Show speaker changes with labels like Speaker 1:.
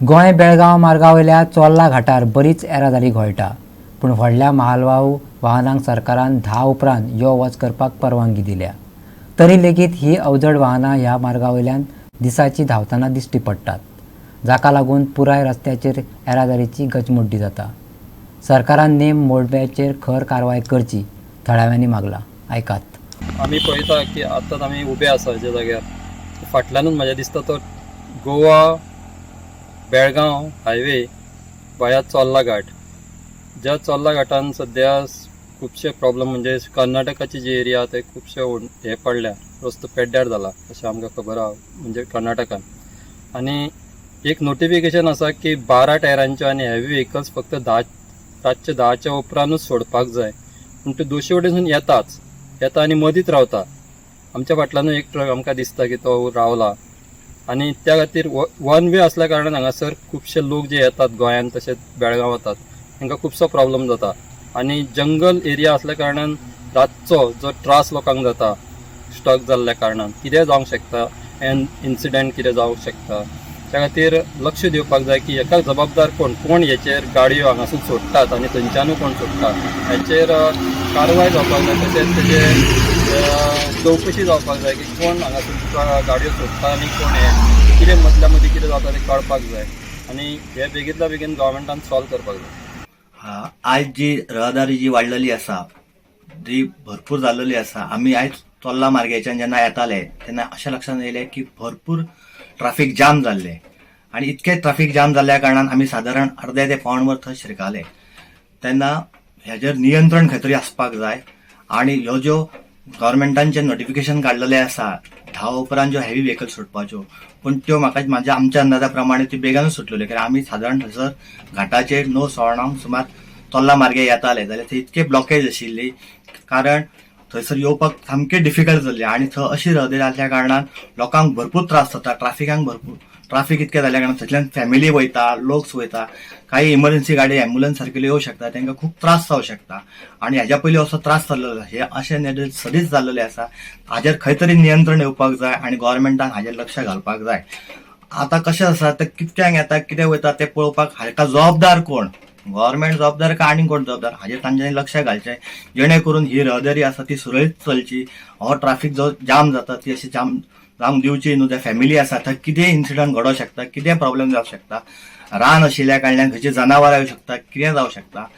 Speaker 1: गोंय बेळगांव मार्गा वयल्या चोर्ला घाटार बरीच येरादारी घोळटा, पूण व्हडल्या मालवाहू वाहनांक सरकारान 10 उपरांत यो वच करपाक परवानगी दिल्या. तरी लेगीत ही अवजड वाहनां ह्या मार्गा वयल्यान दिसाची धांवतना दिश्टी पडटात, जाका लागून पुराय रस्त्याचेर येरादारीची गचमुड्डी जाता. सरकारान नेम मोडप्यांचेर खर कारवाय करची, थळाव्यांनी मागलां. आयकात.
Speaker 2: आमी पळयता की आतां आमी उबे आसा ज्या जाग्यार, फाटल्यानूच म्हाज्या दिसता तो गोवा बेळगांव हायवे वाया चोर्ला घाट. ज्या चोर्ला घाटान सद्या खुबशे प्रॉब्लम, म्हणजे कर्नाटकाची जी एरिया ते खुबशे हे पडल्या, रस्तो पेड्ड्यार जाला अशें आमकां खबर आहा. म्हणजे कर्नाटकान आनी एक नोटिफिकेशन आसा की 12 टायरांच्यो आनी हेवी व्हेकल्स फक्त 10, रातचे 10च्या उपरांतूच सोडपाक जाय. पूण ते दोशी वटेनसून येताच येता आनी मदींच रावता. आमच्या फाटल्यानूय एक ट्रक आमकां दिसता की तो रावला आनी त्या खातीर वन वे असल्या कारणान हांगासर खुबशे लोक जे येतात गोंयान तशेंच बेळगांव वतात, तांकां खुबसो प्रॉब्लम जाता. आनी जंगल एरिया असल्या कारणान रातचो जो त्रास लोकांक जाता, स्टक जाल्ल्या कारणान कितेंय जावंक शकता एन इन्सिडंट कितें जावंक शकता. त्या खातीर लक्ष दिवपाक जाय की हेका जबाबदार कोण, कोण हेचेर गाडयो हांगासून सोडटात आनी थंयच्यानूय कोण सोडटा, हेचेर कारवाय जावपाक जाय. तशेंच तेजे चवकशी जावपाक जाय की कोण हांगासून गाडयो सोडटा आनी कोण हे कितें मदल्या मदीं कितें जाता तें कळपाक जाय आनी हे बेगींतल्या बेगीन गव्हर्मेंटान सॉल्व करपाक जाय.
Speaker 3: हा, आयज जी रहदारी जी वाडलेली आसा जी भरपूर जाल्लेली आसा. आमी आयज चोर्ला मार्गेच्यान जेन्ना येताले तेन्ना अशें लक्षांत येयलें की भरपूर ट्राफीक जाम जाल्लें आनी इतकें ट्राफीक जाम जाल्ल्या कारणान आमी सादारण अर्दे ते पावण वर थंय शिरकाले. तेन्ना हेजेर नियंत्रण खंय तरी आसपाक जाय आनी ह्यो ज्यो गव्हर्मेंटान जे नोटिफिकेशन काडलेलें आसा 10 उपरांत ज्यो हेवी व्हेकल सुटपाच्यो, पूण त्यो म्हाका म्हाज्या आमच्या अंदाजा प्रमाणे त्यो बेगानूच सुटलेल्यो, कारण आमी सादारण थंयसर घाटाचेर 9 9:45 सुमार चोर्ला मार्गे येताले जाल्यार थंय इतके ब्लॉकेज आशिल्ली, कारण थंयसर येवपाक सामकें डिफिकल्ट जाल्लें. आनी थंय अशी रहदारी आसल्या कारणान लोकांक भरपूर त्रास जाता. ट्राफिकांक भरपूर ट्राफीक इतकें जाल्या कारणान थंयच्यान फॅमिली वयता, लोक वयता, काही इमर्जन्सी गाडी, एम्बुलन्स सारकेल्यो येवं शकता, तांकां खूब त्रास जावं शकता. आनी हेज्या पयलीं असो त्रास जाल्लो, हे अशें सदींच जाल्लेलें आसा. हाजेर खंय तरी नियंत्रण येवपाक जाय आनी गव्हर्मेंटान हाजेर लक्ष घालपाक जाय. आतां कशें आसा तें, कित्याक येता, कितें वयता तें पळोवपाक हाका जबाबदार कोण? गव्हर्मेंट जबाबदार काय आनी कोण जबाबदार? हाजेर तांच्यांनी लक्ष घालचें, जेणे करून ही रहदारी आसा ती सुरळीत चलची. हो ट्राफीक जो जाम जाता ती अशी जाम जावंक दिवची न्हू. त्या फॅमिली आसा, थंय कितेंय इन्सिडंट घडोवंक शकता, कितेंय प्रॉब्लेम जावंक शकता. रान आशिल्ल्या कारणान खंयची जनावरां येवं शकता, कितें जावं शकता.